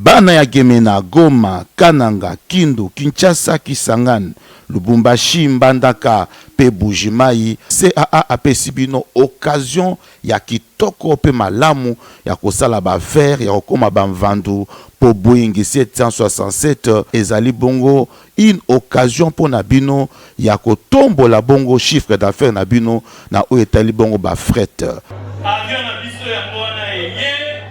Bana ya Gemena, Goma, Kananga, Kindu, Kinshasa, Kisangani, Lubumbashi, Mbandaka pe Buji-Mayi, CAA apesi bino occasion ya kitoko pe malamu ya kosala ba affaires, ya kokoma ba mvandu po Boeing 767 ezali bongo une occasion mpo na bino ya kotombola bongo chiffre d'affaires na bino na oyo etali bongo ba fret. Avion na biso yango wana eye,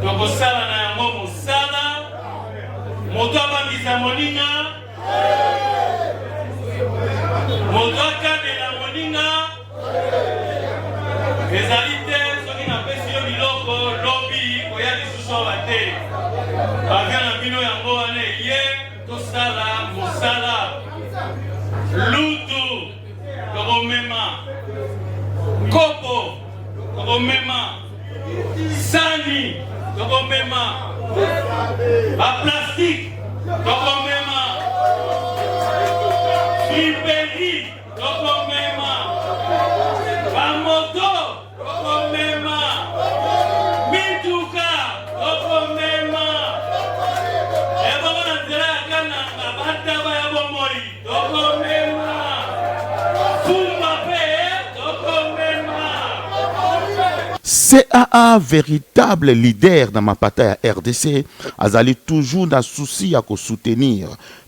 tokosala na yango mosala. Moto abangisa moninga, moto akanela moninga ezali te. Soki napesi yo biloko lobi koya lisusu awa te. Avion na bino yango wana eye, tosala mosala. Lutu tokomema, kopo tokomema, sani tokomema, baplastique tokomema, friperie tokomema, bamoto tokomema, mituka tokomema, ebongo na nzela ya Kananga bataba ya bomoi tokomema, fumba mpe tokomema. CAA, véritable leader na mapata ya RDC, azali toujours na souci ya kosoutenir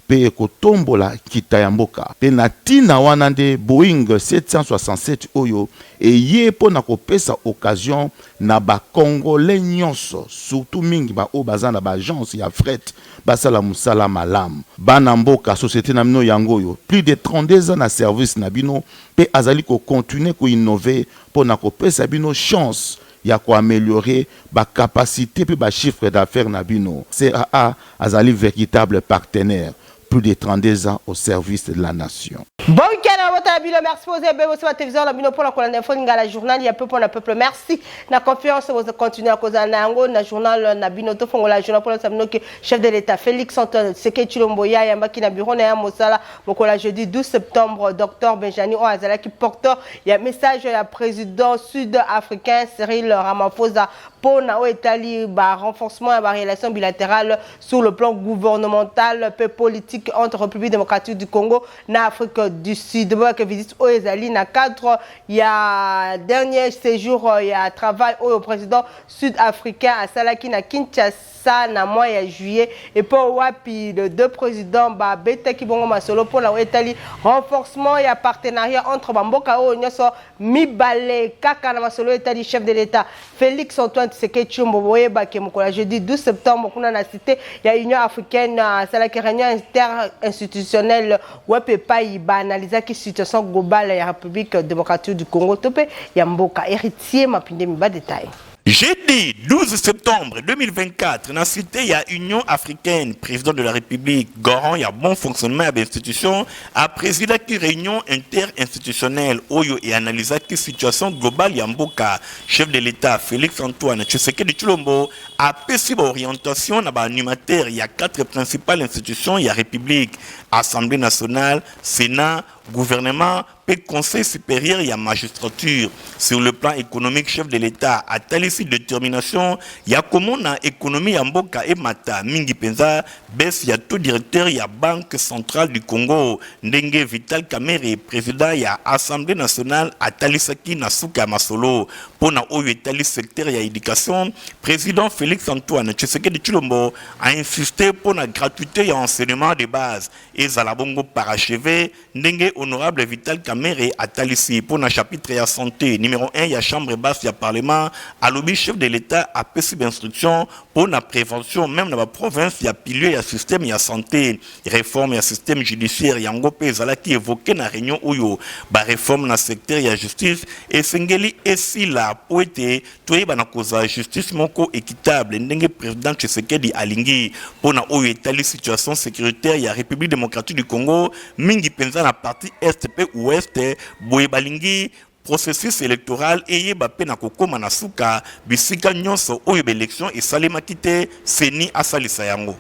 mpe kotombola nkita ya mboka. Mpe na ntina wana nde Boeing 767 oyo eye mpo na kopesa occasion na bacongolais nyonso, surtout mingi baoyo baza na baagence ya fret, basala mosala malamu. Bana mboka, société na bino yango oyo plus de 32 ans na service na bino, mpe azali kocontinuer koinnover mpo na kopesa bino chance ya koaméliorer bacapacité mpe bachiffre d'affaires na bino. CAA azali véritable partenaire, plus de 32 ans au service de la nation. Bon week-end à votre bino. Merci pour vous aimer votre télévision na bino pour la info lingala, journal ya peuple na peuple. Merci na confiance, vous continuez à causer na yango na journal na bino. To fongola journal pour la bino que chef de l'État Félix Antoine Tshisekedi Tshilombo ya yambaki na bureau na ya mosala mokolo jeudi 12 septembre Dr Benjamin oyo azalaki porteur ya message ya président sud-africain Cyril Ramaphosa mpona oyo etali ba renforcement ya ba relations bilatérales sur le plan gouvernemental pe politique entre République démocratique du Congo na Afrique du Sud. Boyaka visite oyo ezali na cadre ya dernier séjour ya travail oyo président sud-africain asalaki na Kinshasa na mois ya juillet, epo wapi le deux présidents babetaki bongo masolo mpona oyo etali renforcement ya partenariat entre bamboka oyo nyonso mibale. Kaka na masolo etali chef de l'État Félix Antoine Tshisekedi Tshilombo, boyebaki mokolo ya jeudi 12 septembre kuna na cité ya Union africaine asalaki réunion interinstitutionnelle, wapi epai baanalizaki situation globale ya République démocratique du Congo to mpe ya mboka. Héritier Mapindemi, badétail. Jeudi 12 septembre 2024, na cité ya Union africaine, président de la République, garant ya bon fonctionnement ya institution, a présidaki réunion interinstitutionnelle oyo et analysaki situation globale ya mboka. Chef de l'État Félix Antoine Tshisekedi Tshilombo apesi ba orientation na ba animateur ya quatre principales institutions ya République: Assemblée nationale, Sénat, gouvernement pe Conseil supérieur ya magistrature. Sur le plan économique, chef de l'État atalisi détermination ya komona économie ya mboka emata, mingi mpenza baisse ya taux directeur ya Banque centrale du Congo, ndenge Vital Kamerhe, président ya Assemblée nationale, atalisaki na suka ya masolo. Mpona oyo etali secteur ya éducation, président Félix Antoine Tshisekedi Tshilombo a insisté mpona gratuité ya enseignement de base ezala bongo parachevé, ndenge honorable Vital Kamerhe atalisi. Mpo na chapitre ya santé, numéro 1 ya chambre basse ya parlement alobi chef de l'État apesi bainstruction mpo na prévention même na baprovince ya pilier ya système ya santé. Réforme ya système judiciaire, yango mpe ezalaki évoqué na réunion oyo. Baréforme na secteur ya justice esengeli esila mpo ete toyeba na kozala justice moko équitable, ndenge président Tshisekedi alingi. Mpo na oyo etali situation sécuritaire ya République démocratique du Congo, mingi mpenza na partie est mpe ouest, boye balingi processus électoral eyeba mpe na kokóma na suka. Bisika nyonso oyo baélection esalemaki te, CENI asalisa yango.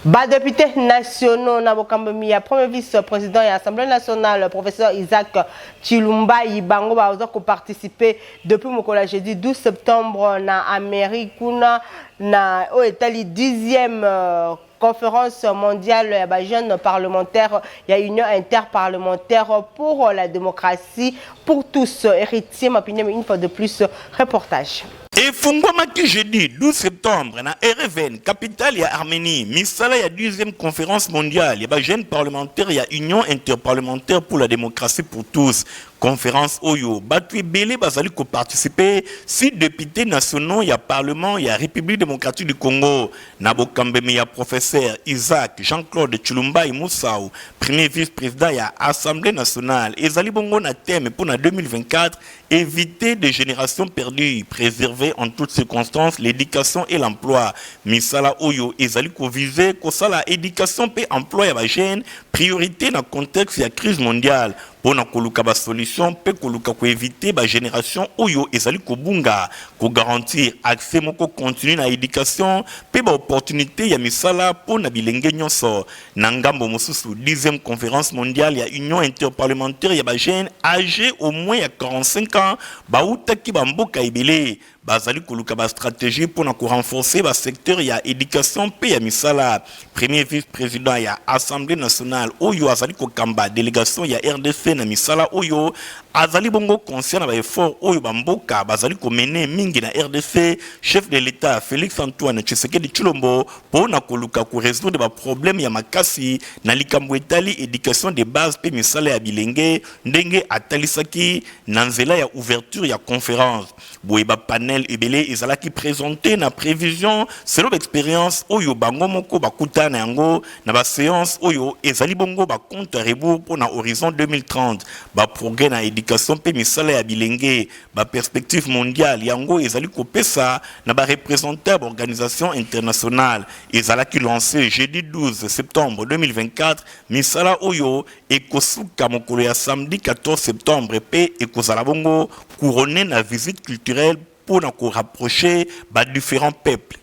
Ba députés nationaux na bokambami ya premier vice-président ya Assemblée nationale professeur Isaac Tshilumbayi bango baza ko participer depuis mokolo ya jeudi 12 septembre na Amérique kuna na oyo etali 10e euh, conférence mondiale ya ba jeunes parlementaires ya Union interparlementaire pour la démocratie pour tous. Héritier Mapineme une fois de plus reportage. Efungwamaki jeudi 12 septembre na Erevan, capitale ya Armenie, misala ya 10e conférence mondiale ya ba jeunes parlementaires ya Union interparlementaire pour la démocratie pour tous. Conférence oyo bato ebele bazali ko participer, 6 députés nationaux ya parlement ya République démocratique du Congo na bokambemi ya professeur Isaac Jean-Claude Tshilumbayi Musau, premier vice-président ya Assemblée nationale. Ezali bongo na thème pour na 2024 éviter des générations perdues, préserver en toutes circonstances l'éducation et l'emploi. Misala oyo ezali koviser kosala éducation mpe emploi ya bajeune priorité na contexte ya crise mondiale mpona koluka basolution mpe koluka koéviter bagénération oyo ezali kobunga, kogarantir accès moko continu na éducation mpe baopportunité ya misala mpo na bilenge nyonso. Na ngambo mosusu, 10e conférence mondiale ya Union interparlementaire ya bajeune âgé au moins ya 45 ans bautaki bamboka ebele bazali koluka bastratégie mpona korenforcer basecteur ya éducation mpe ya misala. Premier vice-président ya Assemblée nationale oyo azali kokamba délégation ya RDC na misala oyo azali bongo conscient na baeffort oyo bamboka bazali komene mingi na RDC, chef de l'État Félix Antoine Tshisekedi Tshilombo, mpona koluka korésoudre baproblème ya makasi na likambo etali éducation de base mpe misala ya bilenge, ndenge atalisaki na nzela ya ouverture ya conférence. Boye bapanel ebele ezalaki présenté na prévision selon baexpérience oyo bango moko bakuta na yango na baséance oyo ezali bongo bacompte à rebours mpo na horizon 2030, baprogrès na éducation mpe misala ya bilenge, baperspective mondiale. Yango ezali kopesa na bareprésentant ya baorganisation internationale. Ezalaki lancé jeudi 12 septembre 2024. Misala oyo ekosuka mokolo ya samedi 14 septembre mpe ekozala bongo couronné na visite culturelle mpona korapprocher badifférents peuples.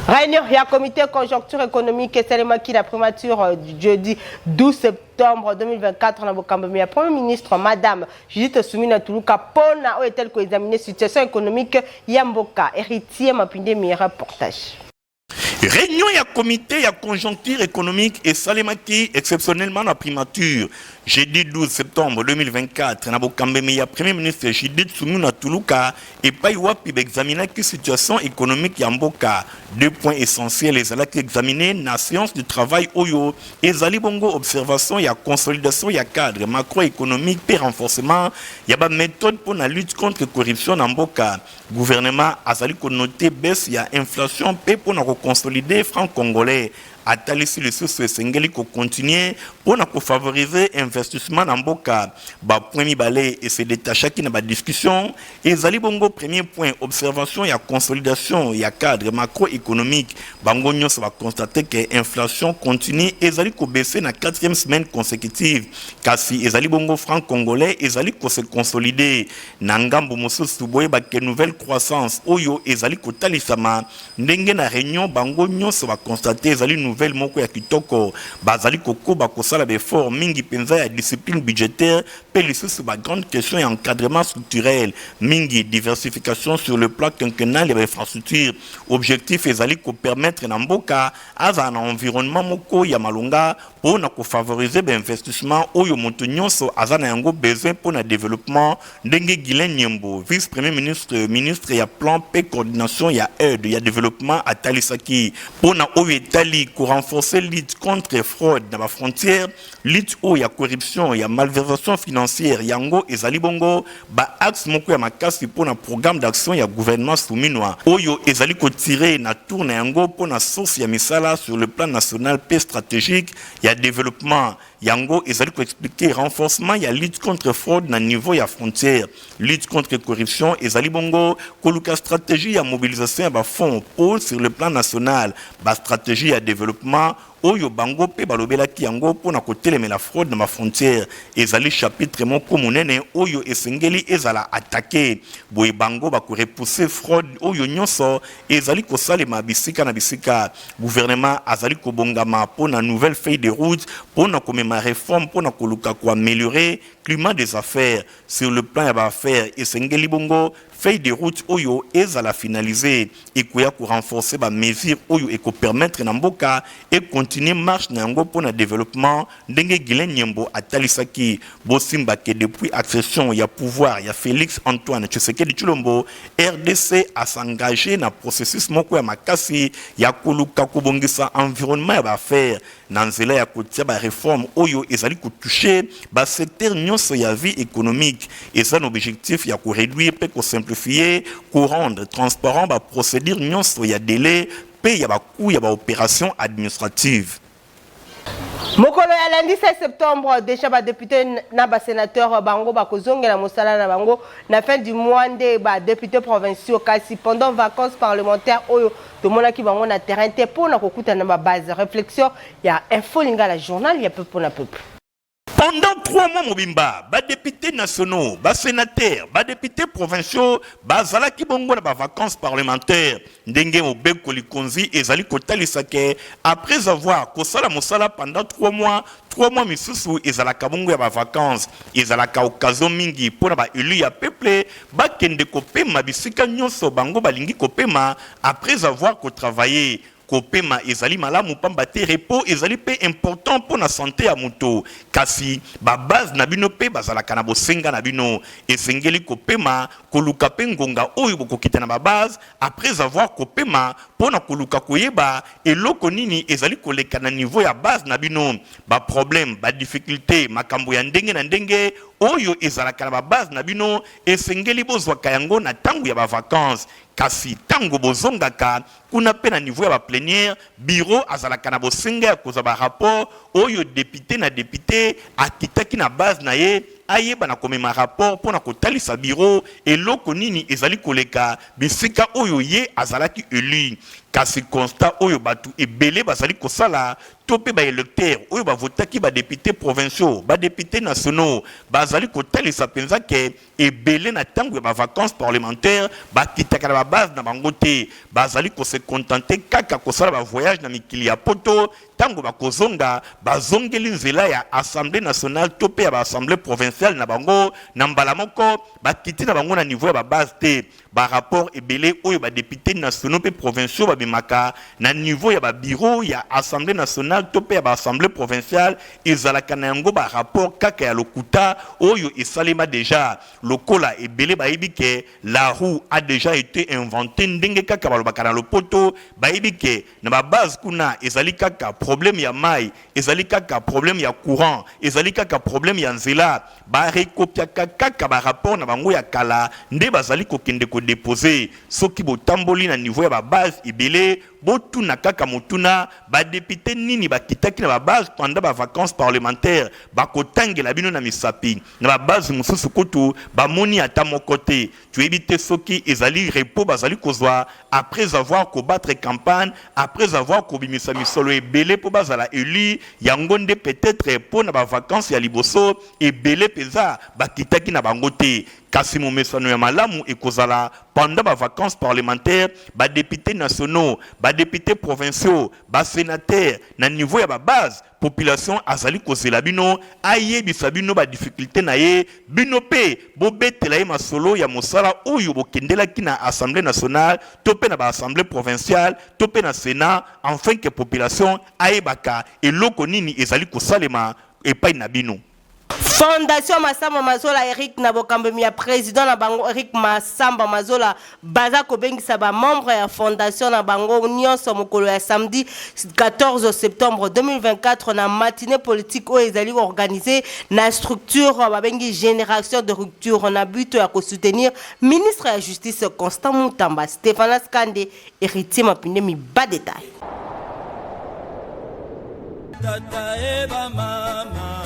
Réunion ya comité conjoncture économique esalemaki na primature du jeudi 12 septembre 2024 na bokambami ya Premier ministre Madame Judith Suminwa Tuluka mpona oyo etali koexaminer situation économique ya mboka. Héritier Mapindemi reportage. Réunion ya comité ya conjoncture économique esalemaki exceptionnellement na primature jeudi 12 septembre 2024 na bokambemi ya Premier ministre Judith Suminwa Tuluka, epai wapi baexaminaki situation économique ya mboka. Deux points essentiels ezalaki examiné na séance de travail oyo ezali bongo observation ya consolidation ya cadre macroéconomique mpe renforcement ya baméthode mpo na lutte contre corruption na mboka. Gouvernement azali konoter baisse ya inflation mpe mpo na koconsolider franc congolais. Atalisi lisusu esengeli kocontinuer mpo na kofavoriser investissement na mboka. Bapoint mibale ese détachaki na badiscussion ezali bongo premier point, observation ya consolidation ya cadre macroéconomique. Bango nyonso baconstater ke inflation continue ezali kobaisser na quatrième semaine consécutive, kasi ezali bongo franc congolais ezali kose consolider. Na ngambo mosusu, boyeba ke nouvelle croissance oyo ezali kotalisama ndenge na réunion bango nyonso baconstater ezali nouvelle moko ya kitoko. Bazali kokoba kosala baeffort mingi mpenza ya discipline budgétaire mpe lisusu bagrande question ya encadrement structurel mingi, diversification sur le plan quinquennal ya bainfrastructure. Objectif ezali kopermettre na mboka azala na environnement moko ya malonga mpo na kofavoriser bainvestissement oyo moto nyonso aza na yango besoin mpo na développement, ndenge Guylain Nyembo, vice premier ministre, ministre ya Plan mpe Coordination ya Aide ya Développement, atalisaki. Mpo na oyo etali korenforcer lutte contre fraude na bafrontière, lutte oyo ya corruption, ya malversation financière, yango ezali bongo baaxe moko ya makasi mpo na programme d'action ya gouvernement Suminwa oyo ezali kotirer na tour na yango mpo na source ya misala sur le plan national mpe stratégique ya développement. Yango ezali koexpliquer renforcement ya lutte contre fraude na niveau ya frontière, lutte contre corruption. Ezali bongo koluka stratégie ya mobilisation ya bafonds po sur le plan national, bastratégie ya développement. oyo bango mpe balobelaki yango mpo na kotelemela fraude na ba frontières. Ezali chapitre moko monene oyo esengeli ezala attaquer. Boye bango bako repousser fraude oyo nyonso ezali kosalema bisika na bisika. Gouvernement azali kobongama mpo na nouvelle feuille de route mpo na komema reforme mpo na koluka ko ameliorer climat des affaires. Sur le plan ya ba affaires, esengeli bongo feuille de route oyo ezala finaliser. Ekoya ko renforcer ba mesures oyo eko permettre na mboka e continuer marche na yango mpo na developpement ndenge Guylain Nyembo atalisaki. Bosimba que depuis accession ya pouvoir ya Felix Antoine Tshisekedi Tshilombo, rdc a s'engager na processus moko ya makasi ya koluka kobongisa environnement ya ba affaires na nzela ya kotia ba reformes oyo ezali ko toucher ba secteurs nionso ya vie economique. Eza na objectif ya ko reduire mpe ko simplifier, ko rendre transparent ba procedures nionso ya delais mpe ya ba coûts ya ba operations administratives. Mokolo ya lundi 16 septembre, dejà ba deputes na ba senateurs bango bakozongela mosala na bango na fin du mois nde ba deputes provinciaux kasi pendant vacances parlementaires oyo tomonaki bango na terrain te mpo na kokutana na ba base. Reflexion ya Info Lingala, journal ya peuple na peuple. Pendant 3 mois mobimba, ba deputes nationaux, ba senateurs, ba deputes provinciaux bazalaki bongo na ba vacances parlementaires. Ndenge mobeko likonzi ezali kotalisa ke après avoir kosala mosala pendant 3 mois, 3 mois misusu ezalaka bongo ya ba vacances. Ezalaka occasion mingi mpo na ba elus ya peuple bakende kopema bisika nionso bango balingi kopema après avoir ko travailler. Kopema ezali malamu pamba te repos ezali pe important mpo na sante ya moto. Kasi ba base na bino pe bazalaka na bosenga na bino. Esengeli kopema, koluka pe ngonga oyo bokokita na ba base après avoir kopema mpo na koluka koyeba eloko nini ezali koleka na niveau ya base na bino. Ba problèmes, ba difficultes, makambo ya ndenge na ndenge oyo ezalaka na ba base na bino esengeli bozwaka yango na tango ya ba vacances. Kasi tango bozongaka Kuna pe na niveau ya ba plenière, bureau azalaka na bosenga ya kozwa ba rapports oyo depute na depute akitaki na base na ye ayeba na komema rapport mpo na kotalisa bureau eloko nini ezali koleka bisika oyo ye azalaki elu. Kasi constat oyo batu ebele bazali kosala to pe ba electeurs oyo ba votaki ba deputes provinciaux, ba deputes nationaux bazali kotalisa penza que Ebele na tango ya ba vacances parlementaires bakitaka na ba bases na bango te, bazali ko se contenter kaka kosala ba voyages na mikili ya poto, tango bakozonga bazongeli nzela ya Assemblee nationale to pe ya ba assemblees provinciales na bango, na mbala moko bakiti na bango na niveau ya ba bases te. Ba rapports ebele oyo ba deputes nationaux pe provinciaux babimaka na niveau ya ba bureaux ya Assemblee nationale to pe ya ba assemblees provinciales ezalaka na yango ba rapports kaka ya lokuta oyo esalema dejà. Lokola ebele bayebi que la roue a dejà ete inventee ndenge kaka balobaka na lopoto, bayebi que na ba bases kuna ezali kaka problème ya mayi, ezali kaka problème ya courant, ezali kaka problème ya nzela. Ba recopiaka kaka ba rapports na bango ya kala nde bazali kokende ko deposer. Soki botamboli na niveau ya ba bases ebele, botuna kaka motuna, ba deputes nini bakitaki na ba bases pendant ba vacances parlementaires? Bakotangela bino na misapi. Na ba bases mosusu kutu bamoni ata moko te. Toyebi te soki ezali repos bazali kozwa après avoir ko battre campagne, après avoir kobimisa misolo ebele mpo bazala elu, yango nde peut-etre mpo na ba vacances ya liboso ebele mpenza bakitaki na bango te. Kasi momesano ya malamu ekozala pendant ba vacances parlementaires, ba deputes nationaux, ba deputes provinciaux, ba senateurs na niveau ya ba bases, Population azali kozela bino ayebisa bino ba difficultes na ye, bino pe bobetela ye masolo ya mosala oyo bokendelaki na Assemblee nationale to pe na ba assemblees provinciales to pe na Senat enfin que population ayebaka eloko nini ezali kosalema epai na bino. Fondation Massamba Mazola Eric na bokambemi ya president na bango Eric Massamba Mazola baza kobengisa ba membres ya fondation na bango nionso mokolo ya samedi 14 septembre 2024 na matinee politique oyo ezali organiser na structure babengi generation de rupture na but ya ko soutenir ministre ya justice Constant Mutamba. Stephanas Kande, Heritier Mapindemi ba details. Tata eba mama.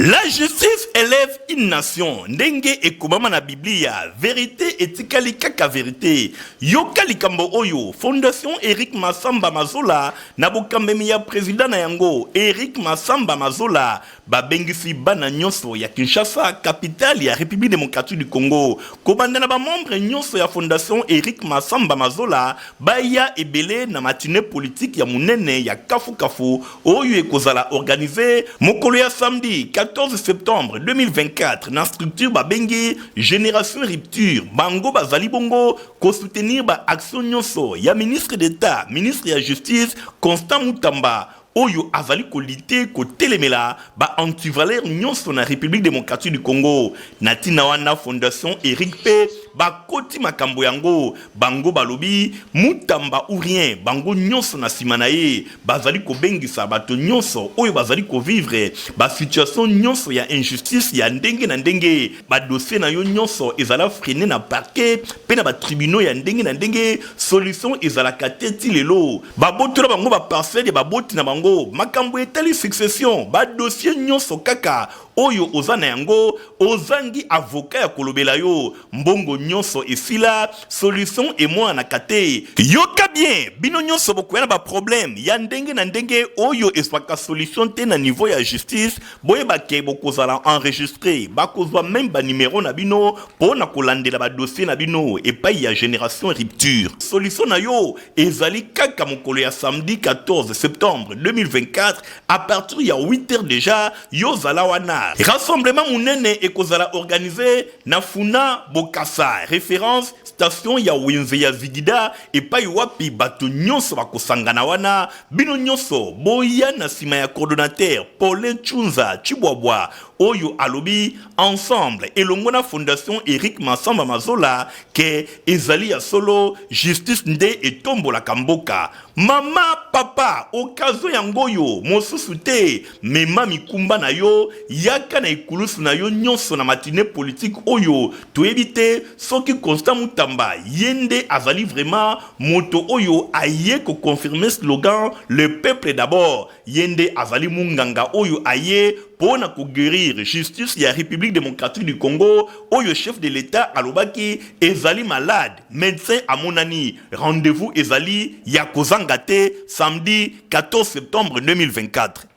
La justice elève une nation ndenge ekomama na biblia verite etikali kaka verite yoka likambo oyo fondation Eric Massamba Mazola na bokambemi ya president na yango Eric Massamba Mazola Babengisi bana nyonso ya Kinshasa, capitale ya Republique democratique du Congo, kobanda na ba membres nyonso ya Fondation Eric Massamba Mazola, baya ebele na matinee politique ya monene ya kafu kafu oyo ekozala organise mokolo ya samedi 14 septembre 2024 na structure babengi Generation Rupture. Bango bazali bongo ko soutenir ba actions nyonso ya ministre d'Etat, ministre ya Justice Constant Mutamba oyo azali ko lutter kotelemela ba antivaleurs nionso na Republique democratique du Congo. Na tina wana Fondation Eric mpe bakoti makambo yango. Bango balobi Mutamba ou rien, bango nionso na sima na ye bazali kobengisa bato nionso oyo bazali ko vivre ba situations nionso ya injustice ya ndenge na ndenge, ba dossiers na yo nionso ezala freiner na parquet mpe na ba tribunaux ya ndenge na ndenge, solution ezalaka te ti lelo. Babotola bango ba parcelles ya baboti na bango, makambo etali succession, ba dossiers nionso kaka oyo oza na yango, ozangi avocat ya kolobela yo, mbongo nionso esila, solution emonanaka te. Yoka bien, bino nionso bokoya na ba problèmes ya ndenge na ndenge oyo ezwaka solution te na niveau ya justice, boyeba ke bokozala enregistre, bakozwa meme ba numeros na bino po na kolandela ba dossiers na bino epayi ya Generation Rupture. Solution na yo Ezali kaka mokolo ya samedi 14 septembre 2024 à partir ya 8 heures dejà yo zala wana. Rassemblement munene ekozala organise na Funa Bokassa reference station ya wenze ya Zigida epayi wapi bato nionso bakosangana wana. Bino nionso boya na sima ya coordonnateur Paulin Tshunza Tshibwabwa oyo alobi ensemble elongo na fondation Eric Massamba Mazola ke ezali ya solo justice nde etombolaka mboka. Mama papa occasion yango oyo mosusu te mema mikumba na yo yaka na ekulusu na yo nyonso na matinee politique oyo toyebi te soki Constant Mutamba ye nde azali vraiment moto oyo aye ko confirmer slogan le peuple d'abord Ye nde azali munganga oyo aye po na ko guerir justice ya Republique democratique du Congo oyo chef de l'Etat alobaki ezali malade, medecin amonani, rendez-vous ezali ya kozanga te samedi 14 septembre 2024.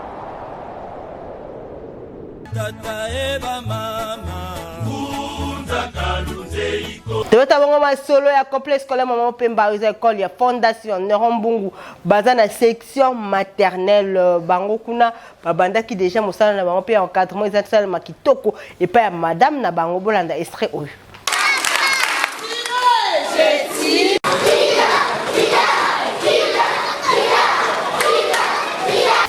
Tata e ba mama. Tobeta bongo masolo ya complexe scolaire Mama Pemba eza école ya fondation Neron Mbungu baza na section maternelle bango kuna babandaki déjà mosala na bango mpe encadrement eza salema kitoko epai ya madame na bango bolanda extrait oyo.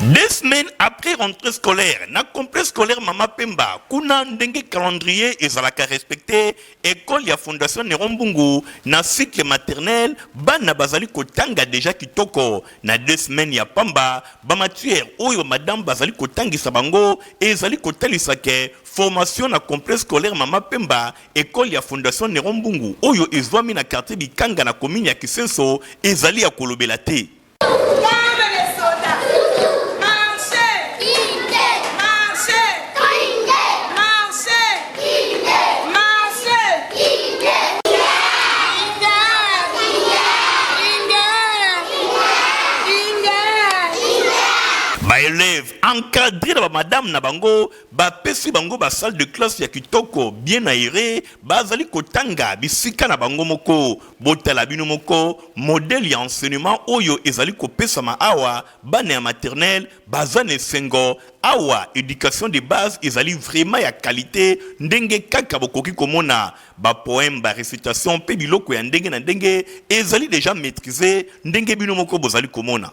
Deux semaines après rentrée scolaire, na complexe scolaire Mama Pemba, kuna ndenge calendrier ezalaka respecté, école ya Fondation Neron Mbungu na cycle maternel, bana bazali kotanga déjà kitoko. Na deux semaines ya pamba, ba matières oyo madame bazali kotangisa bango ezali kotalisa ke formation na complexe scolaire Mama Pemba, école ya Fondation Neron Mbungu oyo ezwami na quartier Bikanga na commune ya Kisenso ezali ya kolobela te. Ba elèves encadrés na ba madame na bango bapesi bango ba salle de classe ya kitoko bien aeree, bazali kotanga bisika na bango moko. Botala bino moko modèle ya enseignement oyo ezali kopesama awa, bana ya maternelle baza na esengo awa, education de base ezali vraiment ya qualite ndenge kaka bokoki komona, ba poèmes, ba recitations mpe biloko ya ndenge na ndenge ezali dejà maitriser ndenge bino moko bozali komona.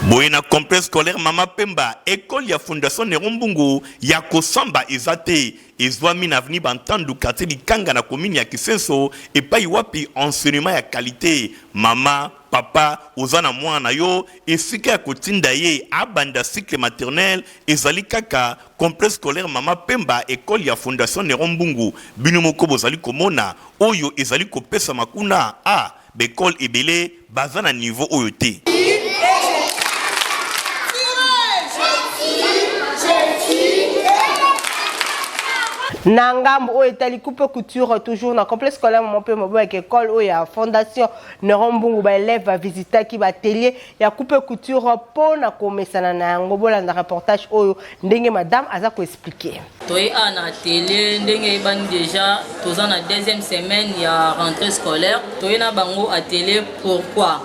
Boye na complexe scolaire Mama Pemba, ecole ya Fondation Neron Mbungu ya kosamba eza te, ezwami na avenue Bantandu, quartier Bikanga na commune ya Kisenso, epayi wapi enseignement ya qualite. Mama, papa, oza na mwana na yo, esika ya kotinda ye abanda cycle maternel ezali kaka Complexe scolaire Mama Pemba, ecole ya Fondation Neron Mbungu. Bino moko bozali komona oyo ezali kopesama kuna. Ah, ba ecole ebele baza na niveau oyo te. Na ngambo oyo etali coupe couture, toujours na complexe scolaire Mama Pemba, boyaka école oyo ya Fondation Neron Mbungu, baélève bavisitaki baatelier ya coupe couture mpo na komesana na yango. Bolanda reportage oyo ndenge madame aza koexpliquer. Toye awa na atelier ndenge eyebani déjà, toza na deuxième semaine ya rentrée scolaire. Toye na bango atelier pourquoi?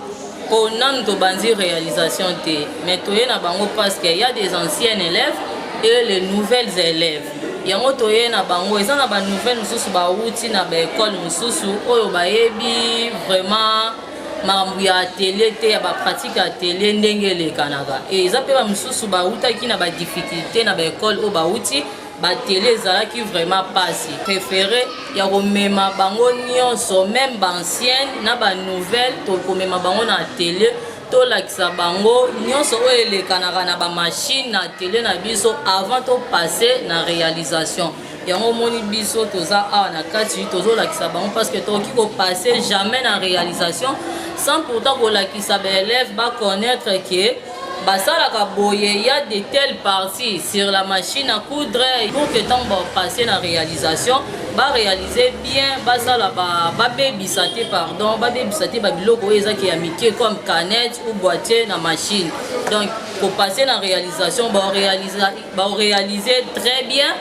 Po nanu tobandi réalisation te, mais toye na bango parce que y a des anciennes élèves et les nouvelles élèves. Yango toye na bango, eza na banouvelle mosusu bawuti na baekole mosusu oyo bayebi vraiment makambo ya atelier te, ya bapratique ya atelier ndenge elekanaka. E eza mpe bamosusu bawutaki na badifficulté na baekole oyo bawuti, baatelier ezalaki vraiment mpasi. Préféré ya komema bango nyonso, même baancienne na banouvelle, tokomema bango na atelier, tolakisa bango nyonso oyo elekanaka na bamachine na atelier na biso avant topasse na réalisation. Yango omoni biso toza awa na kati, tozolakisa bango, parce que tokoki kopasser jamais na réalisation sans pourtant kolakisa baélève baconnaître ke basalaka boye, ya de telles parties sur la machine à coudre, pour que ntango bapasse na réalisation, baréalise bien, basala babebisa te, pardon, babebisa te babiloko oyo ezaki ya mike comme canette ou boîtier na machine. Donc kopasser na réalisation, baoréalise très bien,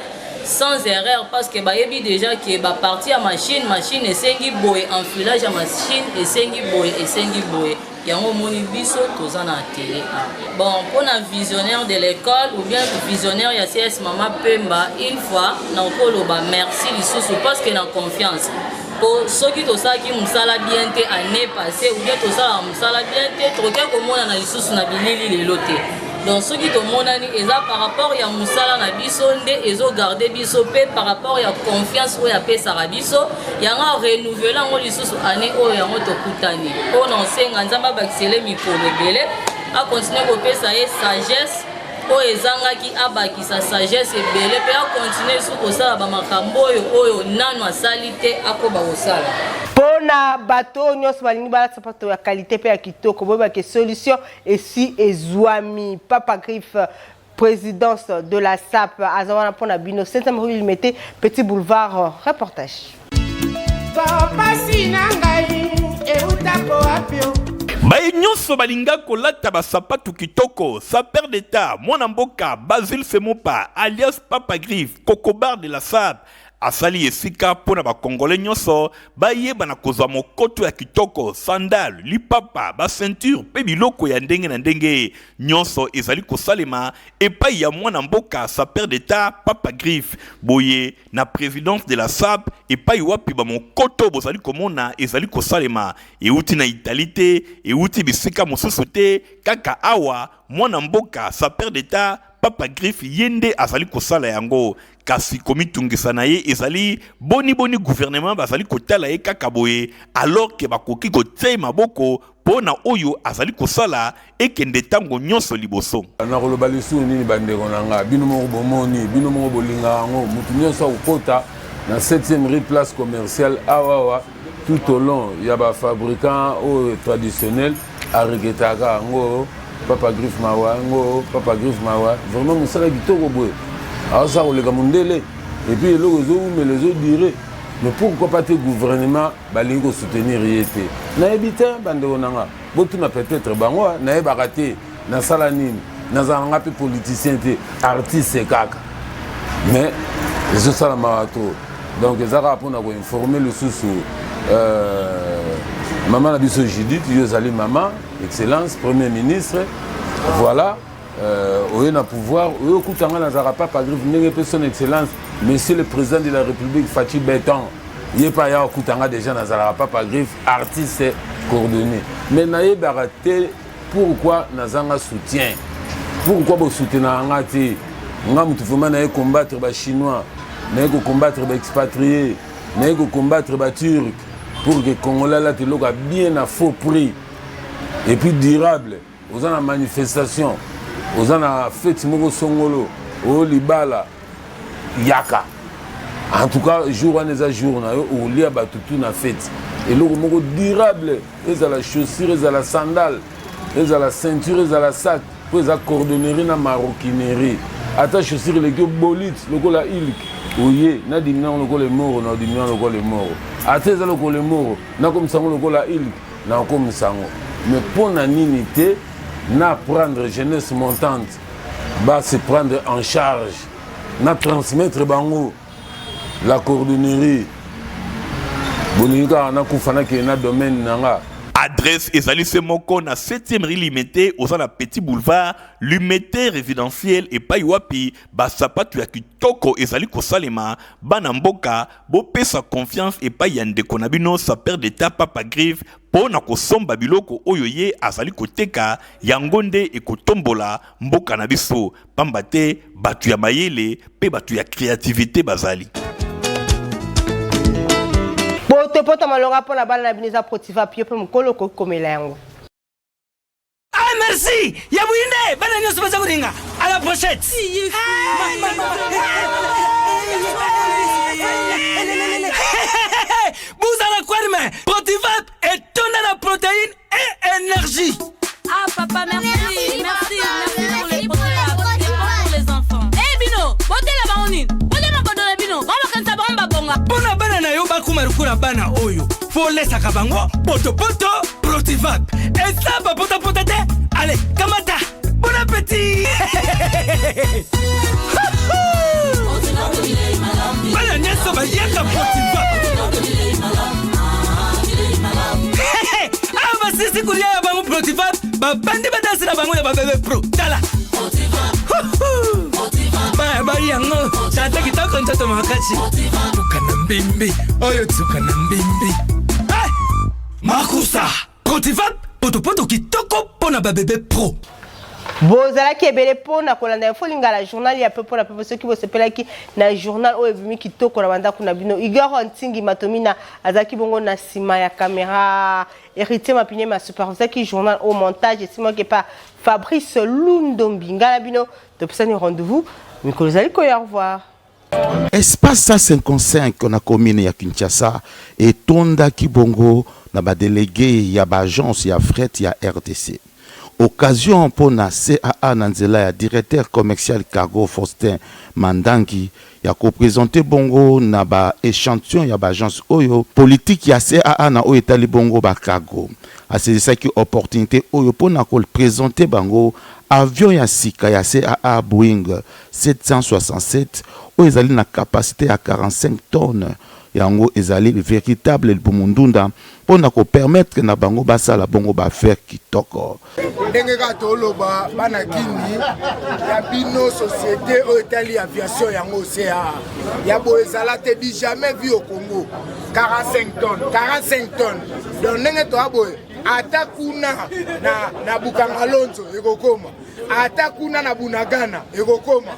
sans erreur, parce que bayebi déjà ke bapartie ya machine, machine esengi boye, enfilage ya machine esengi boye, esengi boye. Yango omoni biso toza na atelier a. Bon, mpona visionnaire de l'école ou bien visionnaire ya CS Mama Pemba, une fois nakoloba merci lisusu, parce que na confiance, po soki tosalaki mosala bien te année passée ou bien tosalaka mosala bien te, tokoki komonana lisusu na bilili lelo te. Donc soki tomonani, eza par rapport ya mosala na biso nde ezogarde biso, mpe par rapport ya confiance oyo apesaka biso. Yango arenouveler yango lisusu année oyo, yango tokutani mpo na osenga Nzambe abakisele mikolo ebele, akontinue kopesa ye sagesse oyo ezangaki, abakisa sagesse ebele, mpe akontinue lisusu kosala bamakambo oyo oyo nanu asali te, akoba kosala. Mpona bato oyo nyonso balingi balata sapato ya qualité mpe ya kitoko, boyebake solution esi ezwami. Papa Griffe, présidence de la SAP, aza wana mpona bino, 7e rue Limete, petit boulevard. Reportage. Pasi na ngai eutako wapi o? Baye nyonso balinga kolata basapatu kitoko, sapeur d'État, mwana mboka Basile Semopa alias Papa Griffe, kokobar de la SAP, asali esika mpo na bakongole nyonso bayeba na kozwa mokoto ya kitoko, sandale, lipapa, baceinture mpe biloko ya ndenge na ndenge. Nyonso ezali kosalema epai ya mwana mboka sapeur d'État Papa Griffe, boye na présidence de la SAP, epai wapi bamokoto bozali komona ezali kosalema. Euti na Italie te, euti bisika mosusu te, kaka awa mwana mboka sapeur d'État Papa Griffe ye nde azali kosala yango. Kasi komitungisa na ye ezali boniboni gouvernement bazali kotala ye kaka boye, alors ke bakoki kotia ye maboko mpo na oyo azali kosala ekende ntango nyonso liboso. Nakoloba lisusu nini, bandeko na nga? Bino moko bomoni, bino moko bolingaka yango. Motu nyonso akokota na 7e rue, place commerciale awawa, tout au long ya bafabricant oyo traditionnel, aregretaka yango. Papa Griffe mawa, yango Papa Griffe mawa vraiment. Mosala kitoko boye, aosala koleka mondele, et puis eloko ezowumela, ezodure. Mais pourquoi pas te gouvernement balingi kosoutenir ye te? Nayebi te, bandeko na nga, botuna peut-être bango. Nayebaka te nasala nini, nazala nga mpe politicien te, artiste kaka, mais ezosalamaka to. Donc eza kaka mpona koinformer lisusu mama na biso Judith. Yo ozali mama excellence premier ministre, voilà, oye na pouvoir, oye okutanga nazalaka Papa Griffe, ndenge mpe son excellence monsieur le président de la République Fatshi Béton, ye mpe aya okutanga déjà nazalaka Papa Griffe, artiste coordonné. Mais nayebaka te pourquoi nazanga soutien, pourquoi bosoutenaka nga te. Nga motu vraiment naye combattre bachinois, naye kocombattre baexpatrié, naye kocombattre baturc, pour que Congolais alata eloko ya bien na faux prix et puis durable. Oza na manifestation, oza na fête moko songolo, oyo libala, yaka. En tout cas jour wana eza jour na yo, okolia bato tu na fête. Eloko moko durable, ezala chaussure, ezala sandale, ezala ceinture, ezala sac, mpo eza cordonnerie na maroquinerie. Ata chaussure eleki obolite lokola ilk. Oye na dimina yango lokola emoro, na dimina yango lokola emoro. Ata eza lokola emoro, nakomisa yango lokola ilk, nakomisa yango. Mais mpo na nini te na prendre jeunesse montante ba se prendre en charge, na transmettre bango la cordonnerie. Bolingi kaka nakufa nakende na domaine na nga. Adresse ezali se moko na 7e rue Limete, oza na Petit Boulevard Limete résidentiel epai wapi ba sapatu ya kitoko ezali kosalema. Bana mboka bopesa confiance epai ya ndeko na bino sapeur d'etat Papa Griffe mpo na kosomba biloko oyo ye azali koteka. Yango nde ekotombola mboka na biso, pamba te bato ya mayele mpe bato ya creativite bazali. Potopoto malonga mpo na bana na bino eza Protiva pio mpe mokolo okoki komela yango. Ah merci ya buyinde bana nyonso baza kolinga à la prochaine. Buzala kwerme Protivap etonda na protéine et énergie. Ah papa merci merci merci, merci pour les Protivap c'est bon pour les enfants. Eh bino botela bango nini botela makodo na bino bango bakanisa bango babonga. Mpona bana na yo bakoma lokola bana oyo folesaka bango potopoto Protivac eza bapotapota te. Ale kamata bon appétit. Bana nyonso baliaka Protivac. Awa basisi kolia ya bango Protivac, babandi badansi na bango ya babebe pro. Tala baya bali yango tata kitoko nzoto makasi tuka na mbimbi oyo tuka na mbimbi. Makusa Protivap potopoto kitoko mpo na babebe pro. Bozalaki ebele mpo na kolanda Info Lingala, journal ya pepo na pepo. Soki bosepelaki na journal oyo ebimi kitoko na bandako na bino, Igor Ntingi Matomina azalaki bongo na nsima ya kamera, Héritier Mapinema supervisaki journal au montage esimaki epa Fabrice Lundombi. Ngai na bino topesani rendez-vous mikolo ezali koya. Au revoir. Espace 155 na commune ya Kinshasa etondaki bongo na ba delegues ya ba agences ya fret ya rdc. Occasion mpo na CAA na nzela ya directeur commercial cargo Faustin Mandangi ya ko presenter bongo na ba echantillons ya ba agences oyo politique ya CAA na oyo etali bongo ba cargo. Asaisissaki opportunite oyo mpo na ko presenter bango avion ya sika ya CAA Boeing 767 oyo ezali na capacite ya 45 tonnes, yango ezali veritable libumu ndunda mpo na ko permettre na bango basala bongo ba affaires kitoko. Ndenge kaka toloba bana Kini ya bino société oyo etali aviation yango CAA ya boye ezala te du jamais vu au Congo 45 tonnes 45 tonnes donc ndenge toya boye ata kuna na, na Bukangalonzo ekokoma ata kuna na Bunagana ekokoma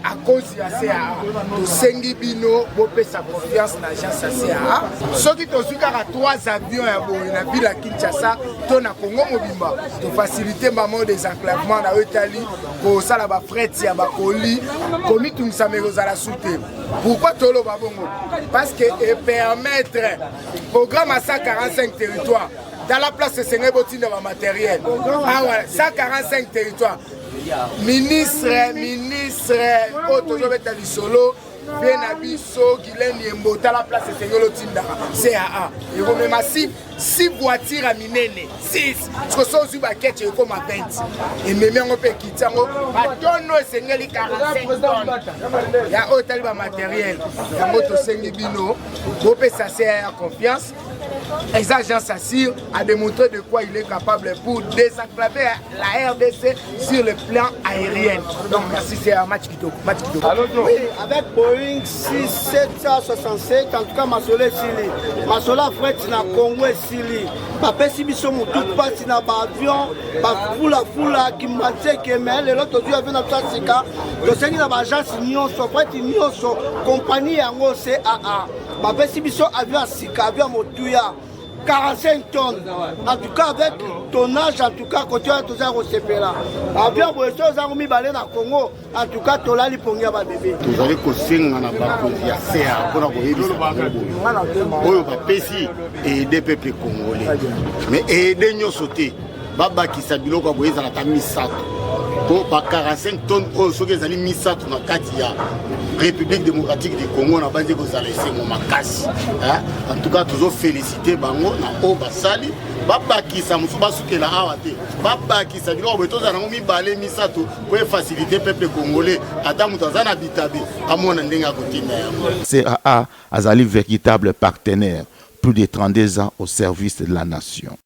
à cause ya CAA. Tosengi bino bopesa confiance na agence ya CAA. Soki tozwi kaka 3 avions ya boye na ville ya Kinshasa to na Congo mobimba, tofacilite mbamo désenclavement na oyo etali kosala bafret ya bakoli, komitungisama ekozala su te. Pourquoi toloba bongo? Parce que epermettre programme ya 145 territoire tala place esengeli botinda ba matériel awa 145 territoire ministre ministre oyo tozobeta lisolo mpe na biso Guylaine Yembo tala place esengeli otindaka CAA ekomema si si voiture ya minene 6 siko so ozwi baketche ekoma 20 ememi yango mpe ekiti yango batono esengeli 45 tonnes ya oyo etali bamateriel yango tosengi bino bopesa CAA confiance. Eza Jean Sassir a démontré de quoi il est capable pour désenclaver la RDC sur le plan aérien. Donc merci, c'est un match kitoko. Match kitoko. Oui, avec Boeing 6767, en tout cas masolo esili. Masolo ya fret na Congo esili. Bapesi biso mutu pasi na ba avion, ba fula fula kimbanseke, mais lelo tozwi avion na biso ya sika. Tosengi na ba agence nyonso, fret nyonso, compagnie yango CAA. Bapesi biso avion ya sika, avion ya motuya 45 tonnes. En tout cas avec tonnage, en tout cas côté wana toza kosepela. Avion boye so ozango mibale na Congo, en tout cas tolali pongi ya babebe. Tozali kosenga na bakonzi ya CA mpona koyebisa bango boye oyo bapesi aide peuple congolais, mais aide nyonso te, babakisa biloko ya boye ezala ata misato. Mpo ba 45 tonnes oyo soki ezali misato na kati ya République démocratique du Congo, na banzi kozala esengo makasi. En tout cas, tozo féliciter bango na oyo basali. Babakisa mosusu, basukela awa te, babakisa biloko boye, tozala nango mibale, misato, po efaciliter peuple congolais. Ata moto aza na bitabe amona ndenge akotinda yango. CAA azali véritable partenaire, plus de 32 ans au service de la nation.